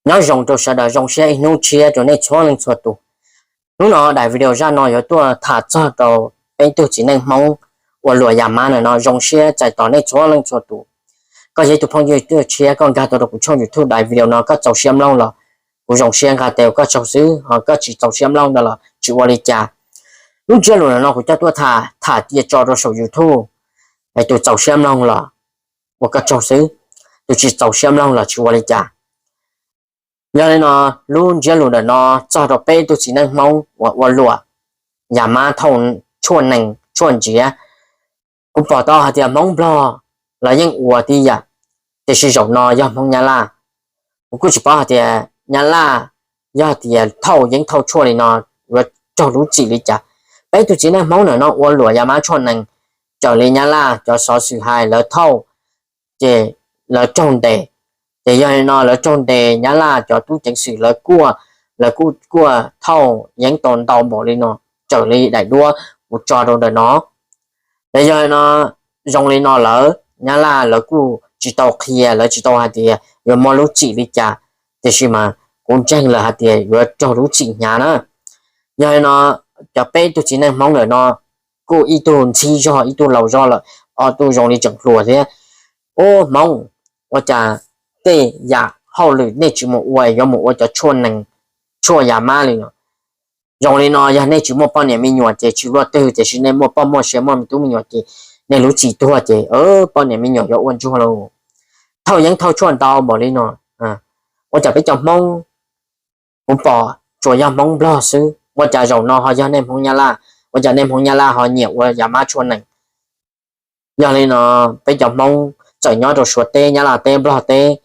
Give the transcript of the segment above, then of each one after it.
Nyob zoo rau sawv daws, zoo siab ib hnub tshiab rau nej txhua leej txhua tus. Hnub no daim video zaj no yuav tuaj tham txog rau peb tug txiv neej Hmoob ua luam yam mab ntawm no. Zoo siab txais tos nej txhua leej txhua tus. Koj yog ib tug phooj ywg tuaj tshiab koj nkag tau rau kuv channel YouTube daim video no koj txaus siab mloog los kuv zoo siab nqa tes ua koj tsaug xwb, ho koj tsis txaus siab mloog ntawd los tsis ua li cas. Lub ntsiab lus ntawm no kuv coj tuaj tham, tham cia tso rau saum YouTube, es tus txaus siab mloog los ua koj tsaug xwb, tus tsis txaus siab mloog los tsis ua li cas. Yog li no, lub ntsiab lus ntawm no txog rau peb tug txiv neej Hmoob uas ua luam yam mab thauj tshuaj nees tshuaj ntsiav. Kuv pom tau hais tias Hmoob Nplog los yeej ua tib yam, tiam sis zaum no yog Hmoob Nyab Laj. Kuv kuj tsis paub hais tias Nyab Laj yog tias thauj yeeb thauj tshuaj li no yuav raug lub txim li cas. Peb tug txiv neej Hmoob ntawm no ua luam yam mab tshuaj nees, raws li Nyab Laj cov xov xwm hais lawv thauj ces lawv raug ntes. Ces yog li no lawv raug ntes, Nyab Laj cov tub ceev xwm lawv kuaj, lawv kuj kuaj thauj yeeb tau ntau npaum li no, raws li daim duab kuv tso rau ntawm no. Ces yog li no, zoo li no lawv Nyab Laj lawv kuj tsis tau qhia, lawv tsis tau hais tias yuav muaj lub txim li cas, tiam sis mas kuv ntseeg lawm hais tias yuav raug lub txim hnyav na. Yog li no, cov peb tug txiv neej Hmoob ntawm no kuj ib tug ntxhib zog ib tug laus zog lawm, ob tug zoo li tseem hluas thiab. Ub Hmoob, ua cas tej yam hauj lwm nej tsis mus ua, yuav mus ua cov tshuaj nees, tshuaj yam mab li no? Zoo li no yog nej tsis muaj poj niam me nyuam ces tsis luaj twg, tiam sis nej muaj poj muaj sev muaj me tub me nyuam ces nej lub txim tuag ces poj niam me nyuam yuav ua ntsuag lauj. Thauj yeeb thauj tshuaj ntau npaum li no, ua cas peb cov Hmoob kuv pom tsuas yog Hmoob Nplog xwb, ua cas zaum no ho yog nej Hmoob Nyab Laj, ua cas nej Hmoob Nyab Laj ho nyiam ua yam mab tshuaj nees? Yog li no, peb cov Hmoob txawm nyob rau Suav teb, Nyab Laj teb, Nplog teb,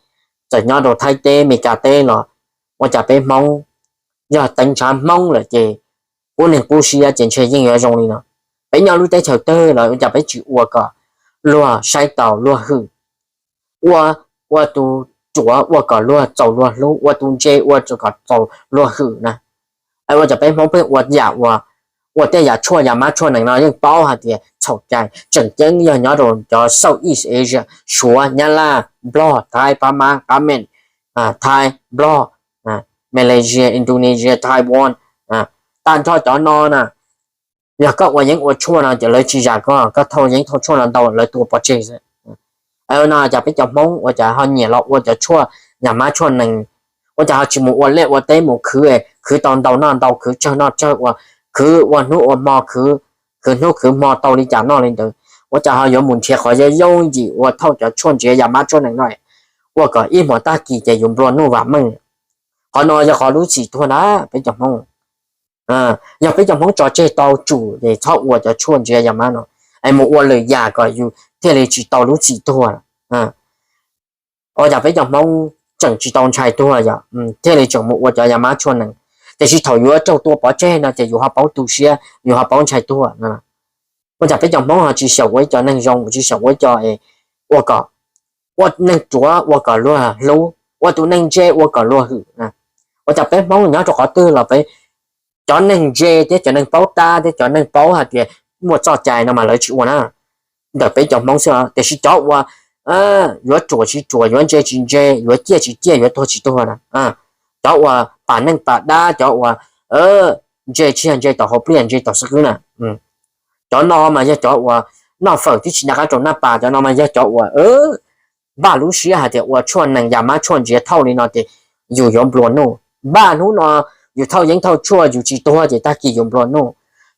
txawm nyob rau Thaib teb, Meskas teb los, ua cas peb Hmoob yog teev ntshav Hmoob lawm ces pub neeg pub siab ces ntshe yeej yuav zoo li no. Peb nyob lub teb chaws twg los ua cas peb tsis ua kom luag saib taus luag hwm, ua, ua tus ruam ua kom luag txaus luag hlub, ua tus ntse ua kom txaus luag hwm na. Ua cas peb Hmoob pheej ua yam uas, ua tej yam tshuaj yam mab tshuaj nees no yeej paub hais tias txhaum cai, tseem ceeb yog nyob rau cov Southeast Asia, Suav, Nyab Laj, Nplog, Thaib, Pab Mab, Qab Meem, Thaib, Nplog, Malaysia, Indonesia, Taiwan, tag nrho cov no na. Yog koj ua yeeb ua tshuaj no ces lawv tsis zam koj, koj thauj yeeb thauj tshuaj no ntau lawv tua pov tseg xwb. No cas peb cov Hmoob ua cas ho nyiam los ua cov tshuaj yam mab tshuaj nees, ua cas ho tsis mus ua liaj ua teb mus khwv, khwv tau ntau noj ntau, khwv tsawg noj tsawg, ua khwv ua hnub ua hmo, khwv hnub khwv hmo tau li cas noj li ntawd, ua cas ho yuav mus nrhiav qhov yooj yooj yim ua thauj cov tshuaj ntsiav yam mab tshuaj nees no, ua kom ib hmos tag kis ces yus nplua nuj vam meej. Qhov no yog qhov lub txim tuag na peb cov Hmoob. Yog peb cov Hmoob tso tseg tau tsum ces txhob ua cov tshuaj ntsiav yam mab no, es mus ua lwm yam kom yus thiaj li tsis tau lub txim tuag. Ua cas peb cov Hmoob tseem tsis tau ntshai tuag yom, thiaj li tseem mus ua cov yam mab tshuaj nees. Tiam sis thaum yuav raug tua pov tseg no ces yus ho paub tu siab, yus ho paub ntshai tuag. Ua cas peb cov Hmoob ho tsis xyaum ua ib co neeg zoo, tsis xyaum ua ib co es ua kom, ua neeg ruam ua kom luag hlub, ua tus neeg ntse ua kom luag hwm? Ua cas peb Hmoob nyob rau qhov twg los peb cov neeg ntse thiab cov neeg paub tab thiab cov neeg paub hais tias muaj txoj cai no mas lawv tsis ua na, ntawm peb cov Hmoob xwb. Tiam sis cov uas yuav ruam tsis ruam, yuav ntse tsis ntse, yuav ciaj tsis ciaj, yuav tuag tsis tuag na, cov uas pam neej pam dab, cov uas ntse tsis yog ntse tom hauv pliaj, ntse tom xwb na. Cov no mas yog cov uas noj fawm twb tsis nco qab rau naj pas, cov no mas yog cov uas npaj lub siab hais tias ua tshuaj nees yam mab tshuaj ntsiav thauj li no ces yus yuav nplua nuj. Npaj hnub no yus thauj yeeb thauj tshuaj yus tsis tuag ces tag kis yus nplua nuj.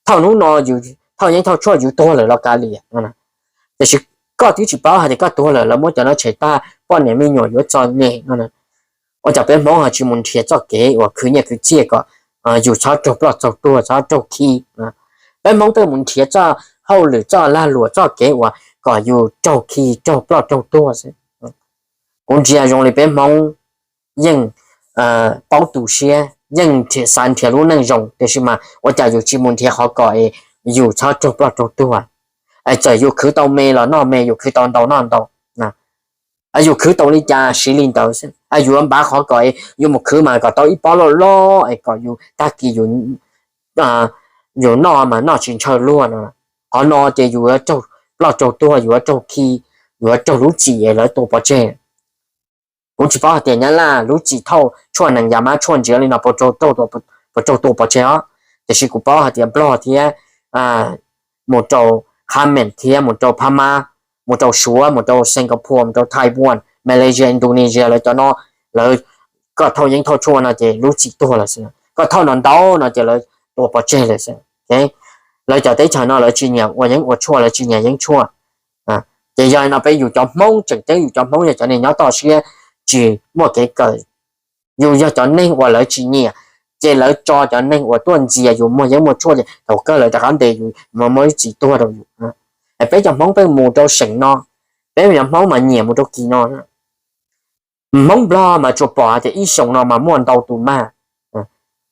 Thauj hnub no yus thauj yeeb thauj tshuaj yus tuag lawm los kav liam. Tiam sis koj twb tsis paub hais tias koj tuag lawm lawv muab cov no tshem tag, poj niam me nyuam yuav txom nyem no. Ua cas peb Hmoob ho tsis mus nrhiav txoj kev uas khwv nyiaj khwv txiaj kom yus txhob raug ploj txaus tuag, txhob raug khi? Peb Hmoob pheej mus nrhiav txoj hauj lwm, txoj lag luam, txoj kev uas kom yus raug khi, raug ploj raug tuag xwb. Kuv ntsia zoo li peb Hmoob yeej paub tu siab, yeej xav nrhiav lub neej zoo, tiam sis mas ua cas yus tsis mus nrhiav qhov kom es yus txhob raug ploj raug tuag? Es txawm yus khwv tau me los noj me, yus khwv tau ntau noj ntau, yus khwv tau li cas siv li ntawd xwb. Yus yuav npav qhov kom es yus mus khwv mas kom tau ib pob loj loj es kom yus tag kis yus noj mas noj tsis ntshaw luag no. Qhov no ces yus yuav raug ploj raug tuag, yus yuav raug khi, yus yuav raug lub txim es lawv tua pov tseg. Kuv tsis paub hais tias Nyab Laj lub txim thauj tshuaj nees ya mab tshuaj ntsiav li no puas raug tua pov tseg os, tiam sis kuv paub hais tias Nplog thiab mus rau Khmer thiab mus rau Phab Mab, mus rau Suav, mus rau Singapore, mus rau Taiwan, Malaysia, Indonesia, lawv cov no, lawv, koj thauj yeeb thauj tshuaj no ces lub txim tuag lawm xwb. Koj thauj no ntau no ces lawv tua pov tseg lawm xwb. Lawv cov teb chaws no lawv tsis nyiam ua yeeb ua tshuaj, lawv tsis nyiam yeeb tshuaj. Ces yog li no peb yus cov Hmoob, tseem ceeb yus cov Hmoob yog cov neeg nyob toj siab, tsis muaj kev kawm. Yus yog cov neeg uas lawv tsis nyiam, ces lawv tso cov neeg uas tuaj ntxias yus muag yeeb muag tshuaj ces thaum kawg lawv rov qab ntes yus, muab lub txim tuag rau yus. Peb cov Hmoob peb mus rau seem no, peb cov Hmoob mas nyiam mus rau kis no. Hmoob Nplog mas tsuas pom hais tias ib xyoos no mas muaj ntau tus mag,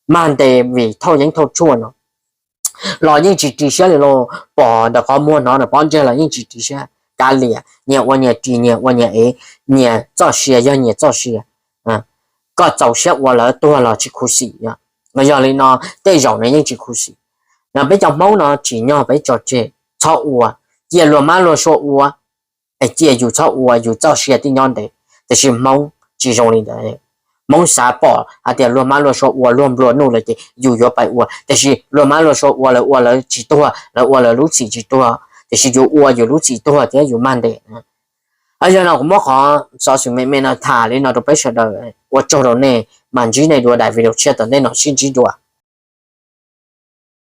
mag ntes vim thauj yeeb thauj tshuaj no los yeej tsis ris siab li lauj. Pom ntawm qhov muag hnov ntawm pob ntseg los yeej tsis ris siab, kav liam, nyias ua nyias ris, nyias ua nyias ev, nyias txoj sia yog nyias txoj sia. Koj txaus siab ua lawv tuag los tsis khuv xim. Yog li no tej zaum no yeej tsis khuv xim. No peb cov Hmoob no tsim nyog peb tso tseg, txhob ua, cia luag mab luag sua ua, cia yus txhob ua, yus txoj sia thiaj nyob ntev. Tiam sis Hmoob tsis zoo li ntawd. Hmoob xav pom hais tias luag mab luag sua ua, luag nplua nuj lawm ces yus yuav pais ua, tiam sis luag mab luag sua ua, lawv ua lawv tsis tuag, lawv ua lawv lub txim tsis tuag, tiam sis yus ua yus lub txim tuag thiab yus mag ntes. Yog no kuv muab qhov xov xwm me me no tham li no rau peb sawv daws, ua tsaug rau nej, mam ntsib nej dua daim video tshiab tom ntej no, sib ntsib dua.